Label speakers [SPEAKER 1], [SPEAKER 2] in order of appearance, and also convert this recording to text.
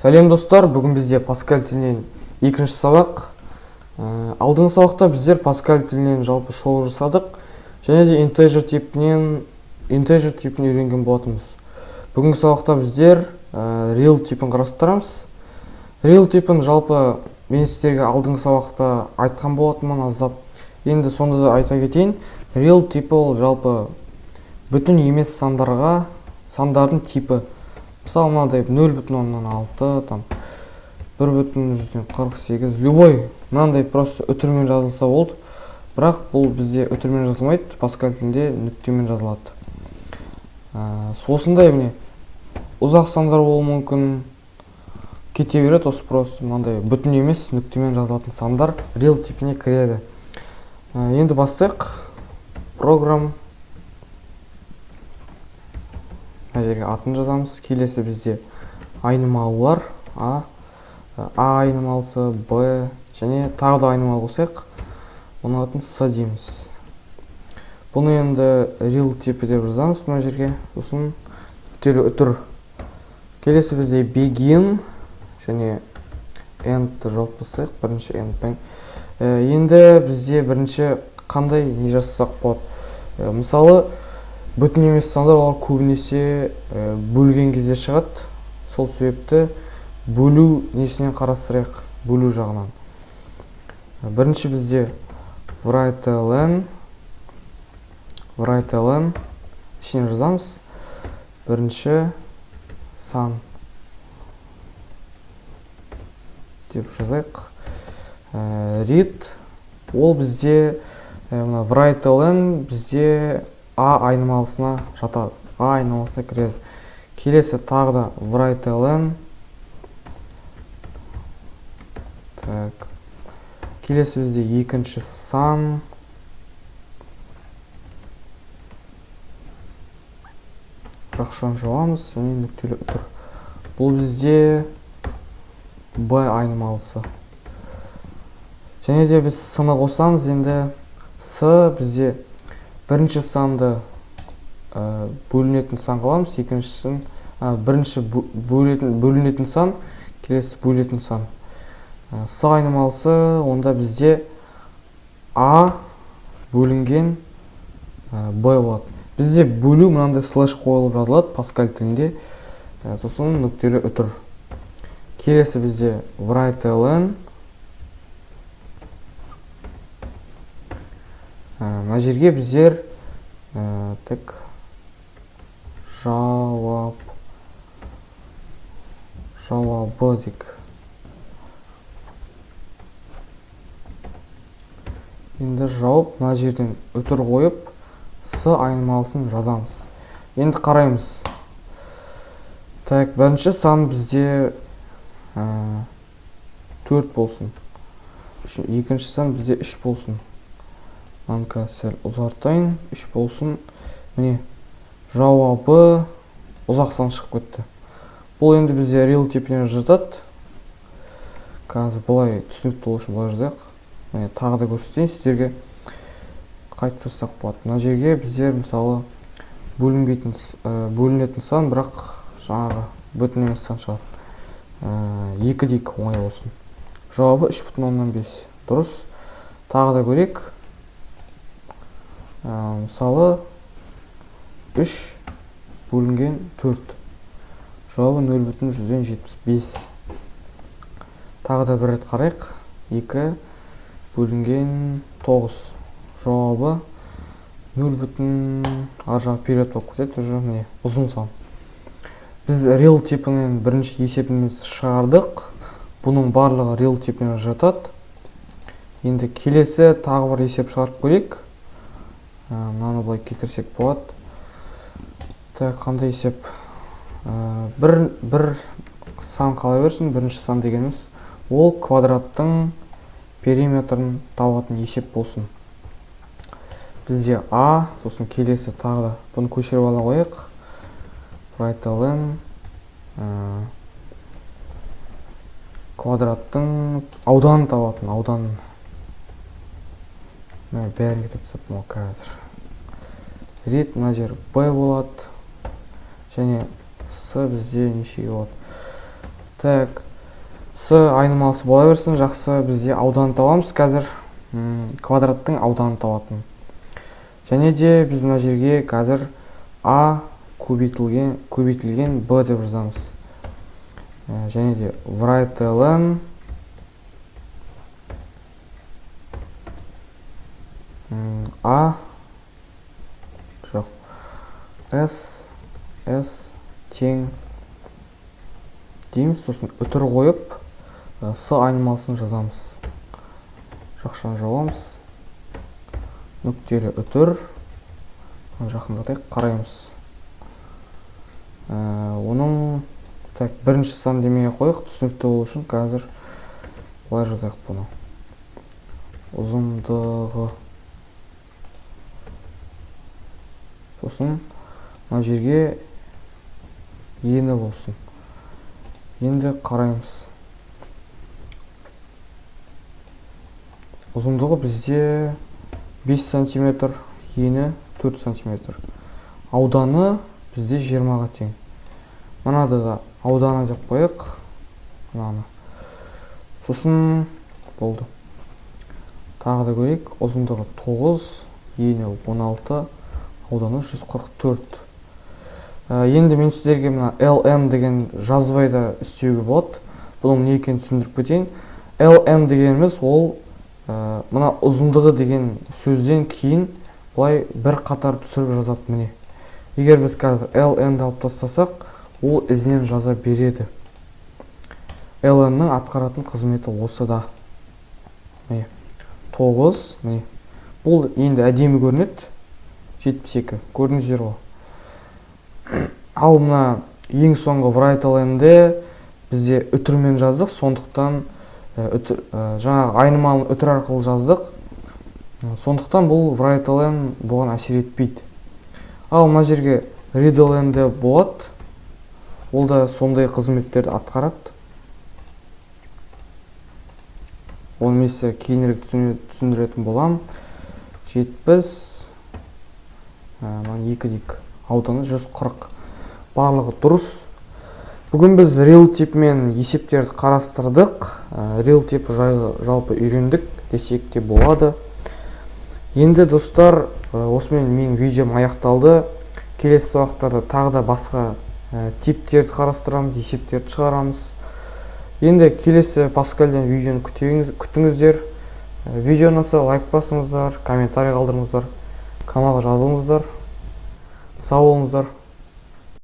[SPEAKER 1] Сәлем, достар! Бүгін бізде Паскаль тілінен екінші сабақ. Алдыңғы сабақта біздер Паскаль тілінен жалпы шолу жасадық және де integer типін үйренген болатынбыз. Бүгінгі сабақта біздер real типін қарастырамыз. Real типін жалпы мен сіздерге алдыңғы сабақта айтқан болатынмын аздап. Енді сонда да айта кетейін. Real типі ол жалпы бүтін емес сандарға, сандардың типі. Мысалы, мынадай 0,6, там 1,48, любой мынандай просто үтірмен жазылса болды. Бірақ бұл бізде үтірмен жазылмайды, Паскаль тілінде нүктемен жазылады. Осындай, міне, ұзақ сандар болуы мүмкін, кете береді. Осы просто мынандай бүтін емес нүктемен жазылатын сандар real типіне кіреді. Енді бастайық. Program, мына жерге атын жазамыз. Келесі бізде айнымалылар: А айнымалысы, Б және тағы да айнымалы қосайық, оның атын С дейміз. Бұны енді real типі деп жазамыз мына жерге, сосын нүктелі үтір. Келесі бізде begin және end жауып тастайық. Бірінші end. Енді бізде бірінші қандай не жазсақ болады? Мысалы, бүтін емес сандар, олар көбінесе бөлген кезде шығады. Сол себепті бөлу несінен қарастырайық, бөлу жағынан. Бірінші бізде write ln, ішіне жазамыз бірінші сан деп жазайық. Read, ол бізде мына write ln бізде А айнымалысына жатады, А айнымалысына кіреді. Келесі тағы да write ln. Так, келесі бізде екінші сан. Жақшаны жауамыз және нүктелі үтір. Бұл бізде Б айнымалысы. Және де біз С-ны қосамыз. Енді С бізде бірінші санды бөлінетін сан қыламыз, екіншісін бірінші бөлінетін сан, келесі бөлетін сан. С айнымалысы онда бізде А бөлінген Б болады. Бізде бөлу мынандай слэш қойылып жазылады Паскаль тілінде, сосын нүктелі үтір. Келесі бізде write ln. Мына жерге біздер так, жауабы дейік. Енді жауып, мына жерден үтір қойып, С айнымалысын жазамыз. Енді қараймыз. Так, бірінші сан бізде 4 болсын, екінші сан бізде 3 болсын. Мынаны сәл ұзартайын, 3 болсын. Міне, жауабы ұзақ сан шығып кетті. Бұл енді бізде real типіне жатады. Қазір былай түсінікті болу үшін былай жазайық. Міне, тағы да көрсетейін сіздерге, қайтып жазсақ болады. Мына жерге біздер, мысалы, бөлінетін сан, бірақ жаңағы бүтін емес сан шығады. 2 дейік, оңай болсын. Жауабы 3,5, дұрыс. Тағы да көрейік. Мысалы, 3 бөлінген 4, жауабы 0,75. Тағы да бір рет қарайық. 2 бөлінген 9, жауабы нөл бүтін, ар жағы период болып кетеді уже. Міне, ұзын сан. Біз real типінен бірінші есебімізді шығардық. Бұның барлығы real типіне жатады. Енді келесі тағы бір есеп шығарып көрейік. Мынаны былай кетірсек болады. Так, қандай есеп? Бір сан қала берсін. Бірінші сан дегеніміз ол квадраттың периметрін табатын есеп болсын. Бізде А, сосын келесі тағы да бұны көшіріп ала қояйық. Write ln, квадраттың ауданын табатын, ауданын. Мына бәрін кетіріп тастаппын ғой қазір. Read, мына жер Б болады және С бізде нешеге болады? Так, С айнымалысы бола берсін. Жақсы, бізде ауданын табамыз қазір. Квадраттың ауданын табатын. Және де біз мына жерге қазір А көбейтілген Б деп жазамыз. Және де writeln А жоқ С С тең дейміз, сосын үтір қойып С айнымалысын жазамыз. Жақшаны жабамыз. Нүктелі үтір. Жақындатайық, қараймыз. Оның так бірінші сан демей қойық, түсінікті болу үшін қазір былай жазайық бұны. Ұзындығы. Сосын мына жерге ені болсын. Енді қараймыз. Ұзындығы бізде 5 сантиметр, ені 4 сантиметр. Ауданы бізде 20-ға тең. Мынады да ауданы деп қояйық. Мынаны. Сосын болды. Тағы да көрейік. Ұзындығы 9, ені 16, ауданы 144. Енді мен сіздерге мына LN деген жазбай да істеуге болады. Бұның не екенін түсіндіріп кетейін. LN дегеніміз ол мына ұзындығы деген сөзден кейін былай бір қатар түсіріп жазады міне. Егер біз қазір LN-ді алып тастасақ, ол ізінен жаза береді. LN-нің атқаратын қызметі осы да. Міне 9, міне. Бұл енді әдемі көрінеді. 72, көрдіңіздер ғой. Ал мына ең соңғы writeln-де бізде үтірмен жаздық, сондықтан жаңағы айнымалыны үтір арқылы жаздық. Сондықтан бұл writeln бұған әсер етпейді. Ал мына жерге readln де болады. Ол да сондай қызметтерді атқарады. Оны мен сіздерге кейінірек түсіндіретін боламын. 70, мына 2 дейік. Ауданы 140. Барлығы дұрыс. Бүгін біз real типмен есептерді қарастырдық. Real тип жайлы жалпы үйрендік десек те болады. Енді достар, осымен менің видеом аяқталды. Келесі сабақтарда тағы да басқа типтерді қарастырамыз, есептерді шығарамыз. Енді келесі Паскальден видеоны күтіңіздер. Видео ұнаса лайк басыңыздар, комментарий қалдырыңыздар, каналға жазылыңыздар. Сау болыңыздар.